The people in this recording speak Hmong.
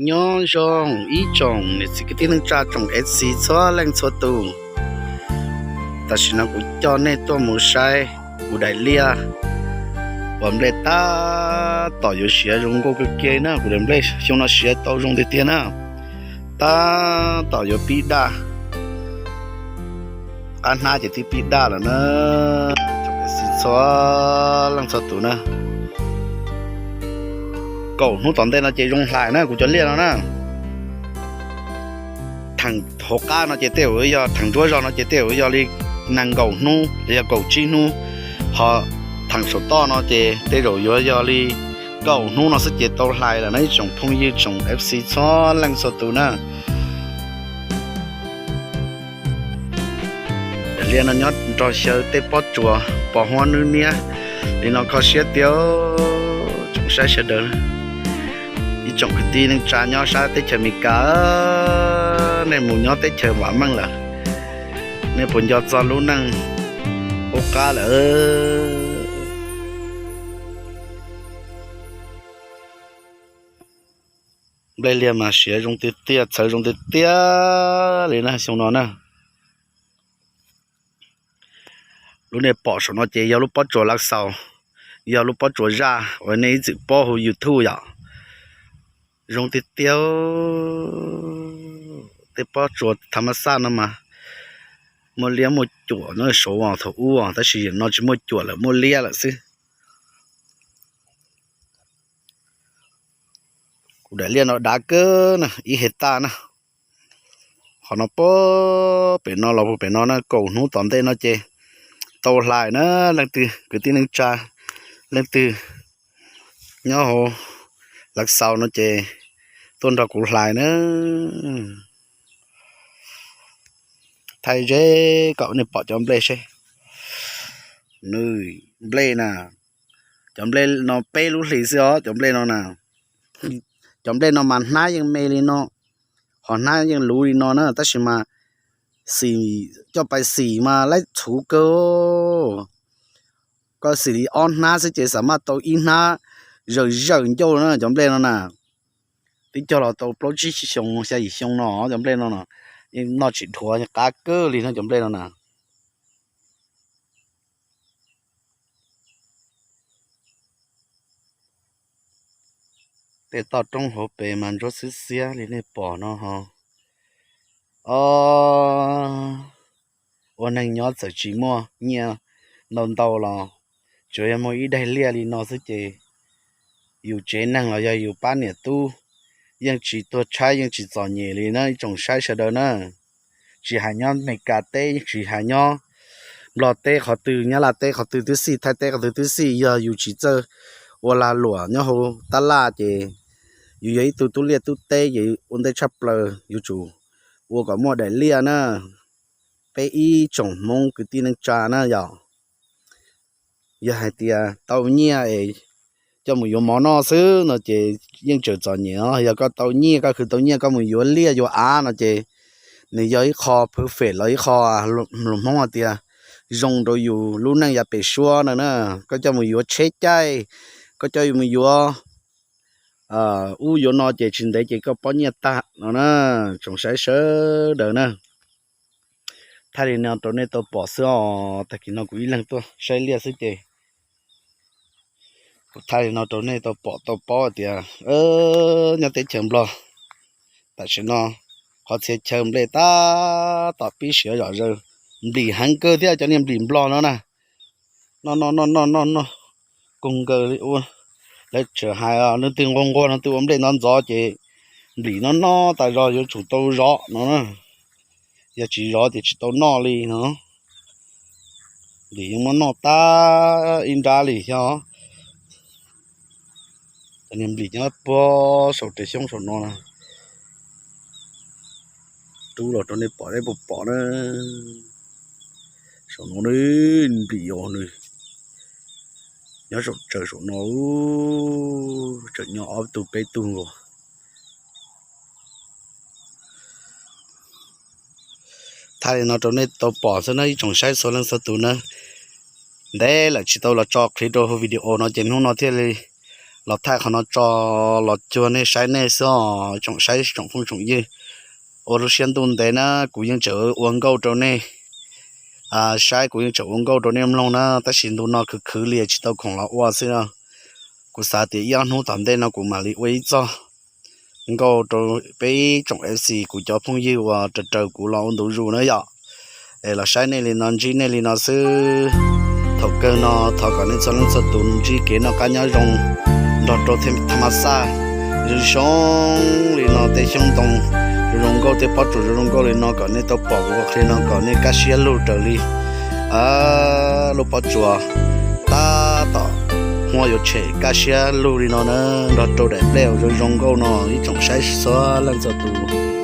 Nyob zoo ib tsoom niam txiv kwv tij neej tsa tsoom F C txhua leej txhua tus. Tam sim no kuv coj nej tuaj mus saib kuv daim liaj uas nplej tab tom yuav siav zoo nkauj kawg kiag na. Kuv daim nplej xyoo no siav tau zoo tiag tiag na, tab tom yuav pib daj. Qab hnab ces twb pib daj lawm na. Tsoom F C txhua leej txhua tus na, kaum hnub tom ntej no ces zoo hlais na kuv cov liaj no na. Theem hauv qab no ces tej zaum yog, theem nruab zog no ces tej zaum yog li nees nkaum hnub los yog kaum tsib hnub, ho theem saum toj no ces tej zaum yuav yog li kaum hnub no xwb ces tau hlais lawm na ib tsoom phooj ywg tsoom F C txhua leej txhua tus na. Daim liaj no nyob nrog xyaw tej pob tsuas pos huab nwb niab li no kho siab tiag. Tsoom saib sawv daws, ib tsoom kwv tij neej tsa nyob sab teb chaws Amelikas, nej mus nyob teb chaws vam meej lawm, nej puas nco txog lub neej qub qab lawm? Nplej liaj mas siav zoo tiag tiag, txhawv zoo tiag tiag li na xyoo no na. Lub nej pom saum no ces yog lub pob tsuas lav xaus, yog lub pob tsuas zaj uas nej ib txwm paub hauv YouTube yom. Zoo tiag tiag. Tej pob tsuas tha ma xaj no mas muaj liab muaj cuam no saud thaum ub, tab sis yam no tsis muaj cuam lawm, muaj liab lawm xwb. Kuv daim liaj no dav kawg na, ib hais taj na. Qhov no puag pem no los puag pem no na, kaum hnub tom ntej no ces tau hlais na. Leej twg kwv tij neej tsa, leej twg nyob hauv lav xaus no ces tuaj nrog kuv hlais na. Thaij ze kom nej pom cov nplej seb. Nws nplej na, cov nplej no peb lub hlis xwb os, cov nplej no na. Cov nplej no mas hnab yeej me li no, ho hnab yeej luv li no na, tab sis mas xim, coj pais xim mas laib txhuv kawg. Koj xim li ob hnab xwb ces xam maj tau ib hnab zawm zawm ncauj na cov nplej no na. Twb cog los tau plaub tsib xyoo xya yim xyoo no cov nplej no na, yeej noj tsis dhuav, qab kawg li no cov nplej no na. Tej toj roob hauv pes mas ntsuab xwb xiab li nej pom no ho. O, ua neeg nyob txawm tsis muaj nyiaj ntau ntau los tsuas yog muaj ib daig liaj li no xwb ces yus tsev neeg los yog yus pab niam tub yeej tsis tuag tshaib yeej tsis txom nyem li na ib tsoom saib sawv daws na. Tsis hais nyob Meskas teb, tsis hais nyob Nplog teb qhov twg, Nyab Laj teb qhov twg twb xij, Thaib teb qhov twg twb xij, yog yus tsis txawj ua lag luam nyob hauv tab laj ces yus yog ib tug tub liaj tub teb ces ua ntej tshaj plaws yuav tsum ua kom muaj daim liaj na. Peb ib tsoom Hmoob kwv tij neej tsa na yom, yog hais tias tau nyiaj es coj mus yuav mov noj xwb no ces yeej tseem txom nyem os. Yog koj tau nyiaj, koj khwv tau nyiaj koj mus yuav liaj yuav av no ces nws yog ib qho perfect los ib qho hluas Hmoob hais tias zoo rau yus lub neej yav pem suab no na. Koj coj mus yuav tsheb caij, koj coj mus yuav ub yuav no ces tsis ntev ces koj pob nyiaj tag no na, tsoom saib sawv daws na. Thaij li no rau nej tau pom xwb os, tag kis no kuv ib leeg tuaj saib liaj xwb ces kuv thaij li no rau nej tau pom tau paub tias nyob teb chaws Nplog tam sim no qhov txhia chaw nplej tab tom pib siav zom zaws, nplim heev kawg thiab cov niag nplim Nplog no na. Noj noj noj noj noj noj koog nkaws li ua, lawv tseem hais leej twg nquag nquag leej twg ua nplej ntxov ntxov ces nplim no noj tas zog yuav tsum tau zov no na. Yog tsis zov ces tsis tau noj li no. Nplim yeej muab noj tag ib nrab li xyov. Cov niag nplim nyob puag saum tes xyoob saum no na. Rub los rau nej pom, nej puas pom na. Saum no nplim os, nws nyob saum tsaws saum no, tseem nyob ob tug peb tug nkaus. Thaij li no rau nej tau pom xwb na ib tsoom saib txhua leej txhua tus na. Ntev lawm tsis tau los tso clip rau hauv video no ces hnub no thiaj li los thaij qhov no tso los cuag nej saib nej xwb os tsoom saib tsoom phooj tsoom ywg. Ua lub siab ntuj ntev na kuv yeej tseem ua nkauj rau nej saib, kuv yeej tseem ua nkauj rau nej mloog na, tab sis ntu no khwv khwv li tsis tau khoom los ua xwb na. Kuv xav tias ib ob hnub tom ntej no kuv mam li ua ib txoj nkauj rau peb tsoom F C kuv cov phooj ywg uas raws raws kuv los ua ntu zus na yom. Es los saib nej li no ntsib nej li no xwb. Thaum kawg no thov kom nej txhua leej txhua tus ntsib kev noj qab nyob zoo, nrog rau thaj ma xaj zoo zoo li no, tej xyoob ntoo zoo zoo nkauj, tej pob tsuas zoo zoo nkauj li no kom nej tau pom kuv ua qhia no kom nej kaj siab lug raws li lub pob tsuas tab tom huab yuav tshem kaj siab lug li no na, nrog rau daim nplej uas zoo zoo nkauj no ib tsoom saib txhua leej txhua tus.